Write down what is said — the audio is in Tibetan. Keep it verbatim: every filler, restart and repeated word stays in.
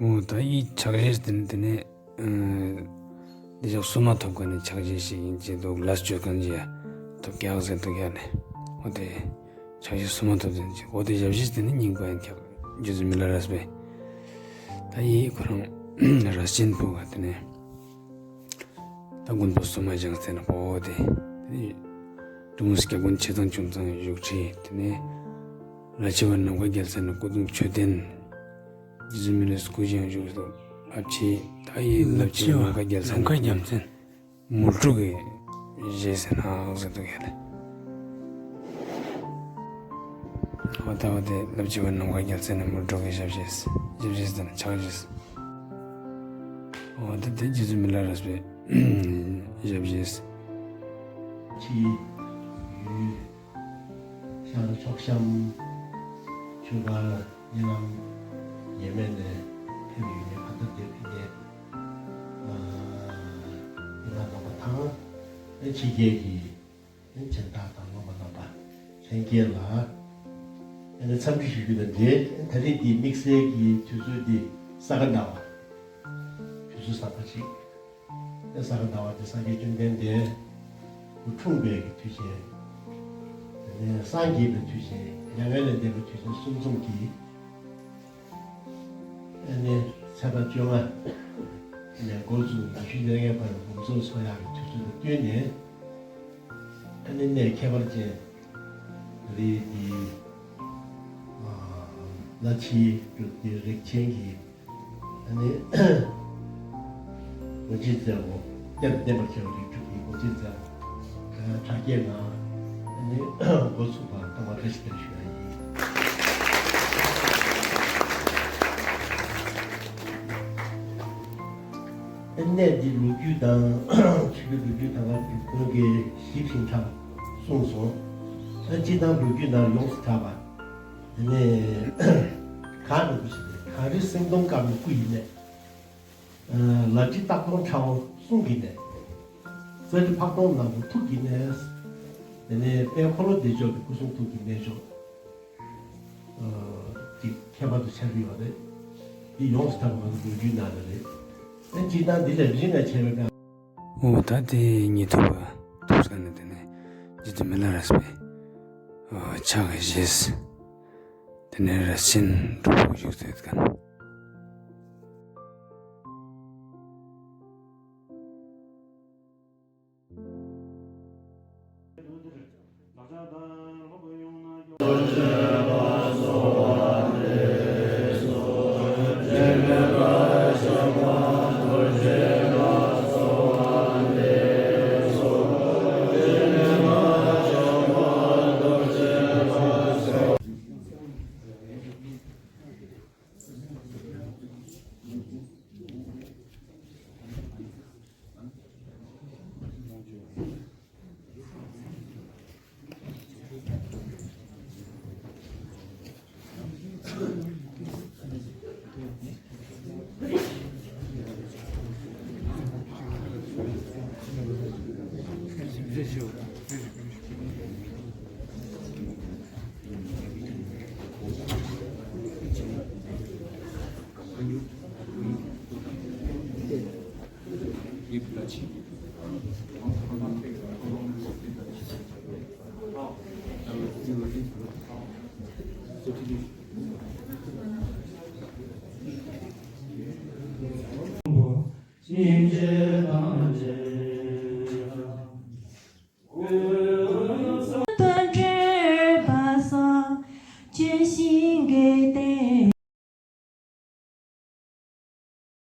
འོ་ད་ཡིད་ཆགས་ཞེས་དེ་ནི་དེ་ནས། ཨ། འདི་ཞག་བསུ་མ་ཐོབ་མཁན་ནི་ཕྱག་རྗེས་ཤིག་ཡིན་གྱི་འདུག་ལ་སྤྱོད་མཁན་གྱི་ཐོབ་ཀྱག་ཟེར་འདུག་ཡ་ནི། འོ་དེ་ཕྱག་རྗེས་བསུ་མ་ཐོབ་དེ་ནི་ཅིག་འོ་དེ་ཞབས་ཕྱི་དེ་ནི་རྙིང་པ་ཡིན་ཀྱག་རྗེ་བཙུན་མི་ལ་རས་པས། ད་ཡིད་ཁོ་རང་རས་ཆེན་ཕུག་ག་དེ་ནས། ད་མགོན་པོ་བསུ་མ་བཞེངས་ཚེ་ན་འོ་དེ། དེ་ནས་འབྲི་གུང་སྐྱབས་མགོན་ཆེ་ཚང་ཆུང་ཚང་བཞུགས་ཁྲི་དེ་ནས། ལ་ཕྱི་བ་ནམ་མཁའ་རྒྱལ་མཚན་ནི་སྐུ་གདུང་མཆོད་རྟེན། རྗེ་བཙུན་མི་ལའི་སྐུ་བཞེངས་བཞུགས་སུ་ཨ་ཕྱི་ད་ཡི་ལ་ཕྱི་བ་ནམ་མཁའ་རྒྱལ་མཚན་ནམ་མཁའ་རྒྱལ་མཚན་མུ་ཏྲུ་གི་བཞེས་ཟེར་ནའང་ཟེར་འདུག་ཡ་ལ། འོ་ད་འོ་དེ་ལ་ཕྱི་བ་ནམ་མཁའ་རྒྱལ་མཚན་ནི་མུ་ཏྲུ་གི་ཞབས་བཞེས། ཞབས་བཞེས་ཟེར་ན་ཕྱག་བཞེས། འོ་ད་དེ་རྗེ་བཙུན་མི་ལ་རས་པའི་ཞབས་བཞེས། ཕྱི་ཡུལ། ཤར་ཕྱོགས་གཤམ། ཆུ་དཀར་གཉའ་ལམ། ཡས་མས་ནས་ཕེབས་ཡོད་ནས་ཁ་ཐབ་དེ་ཕི་ནས། ཨ། ཡིན་ལ་རྣམ་པ་དང་། ཕྱི་རྒྱལ་གྱི་སྦྱིན་བདག་དང་སློབ་མ་རྣམ་པ་ལྷན་རྒྱས་ལ་ཨ་ནི་འཚམས་འདྲི་ཞུ་རྒྱུ་དང་འབྲེལ། ད་རེས་འདི་དམིགས་བསལ་གྱི་དུས་ཚོད་འདི་ས་ག་ཟླ་བ། དུས་ཚོད་གསར་པ་ཅིག་ས་ག་ཟླ་བ་དེ་སངས་རྒྱས་བཅོམ་ལྡན་འདས་སྐུ་འཁྲུངས་པའི་གི་དུས་ཆེན། དེ་ནས་སངས་རྒྱས་པའི་དུས་ཆེན། མྱ་ངན་ལས་འདས་པའི་དུས་ཆེན་གསུམ་འཛོམས་ཀྱི། ཨ་ནི་ཚེས་པ་བཅོ་ལྔ་ནས་འགོ་བཙུགས་ཉི་ཤུ་རྩ་ལྔའི་བར་འབུམ་ཚོགས་འཚོགས་ཡག་གི་དུས་ཚོད་དང་བསྟུན་ནས། ཨ་ནི་གནས་ཁྱད་པར་ཅན་རེད་དེ། ལ་ཕྱིའི་འབྲུག་སྡེ་རིགས་ཆེན་གྱི་ཨ་ནི་ངོ་སྤྲོད་མཛད་པ། གཏེར་བདེན་པར་བྱ་བའི་རིགས་དྲུག་གི་ངོ་སྤྲོད་མཛད་པ། དྲ་རྒྱའི་ནང་ཨ་ནི་འགོ་ཚུགས་པར་གདམས་ངག་བཀྲ་ཤིས་བདེ་ལེགས་ཞུ་ཡ་ཡིན། ཨ་གནས་འདི་ལོ་རྒྱུས་དང་ཆོས་ཀྱི་ལོ་རྒྱུས་དང་ག་རྒྱུ་མཚན་གྱི་ཞིབ་ཅིང་ཕྲ་གསུངས་སོང་། ཨ་སྤྱིར་བཏང་ལོ་རྒྱུས་ནང་ཡོངས་སུ་གྲགས་པ། དེ་ནས་གངས་ནས་སྐུ་ཞིག་ནས། གངས་རི་སེང་གདོང་དཀར་མོའི་སྐུ་ཡིན་ནས། ལ་གྲི་སྟག་གདོང་ཁྲ་བོ་གསུང་གི་ནས། རྩ་རི་ཕག་གདོང་ནག་པོ་ཐུགས་ཀྱི་ནས། དེ་ནས་དཔལ་འཁོར་ལོ་བདེ་མཆོག་གི་སྐུ་གསུང་ཐུགས་ཀྱི་གནས་མཆོག་ཅིག་ཁྱད་པར་དུ་ཆགས་ཀྱི་ཡོད་རེད། འདི་ཡོངས་སུ་གྲགས་པ་ང་ཚོ་ལོ་རྒྱུས་ནང་ལ་རེད། ཨ་སྤྱིར་བཏང་འདི་ལས་རིང་ང་བྱས་པའི་སྒང་། འོ་ད་དེ་ཉིད་ཐུབ་པ་ཐུབ་ས་ནས་དེ་ནས་རྗེ་བཙུན་མི་ལ་རས་པའི་ཕྱག་བཞེས། དེ་ནས་རས་ཆེན་སྒྲུབ་ཕུག་བཞུགས་ཚོད་ཀན།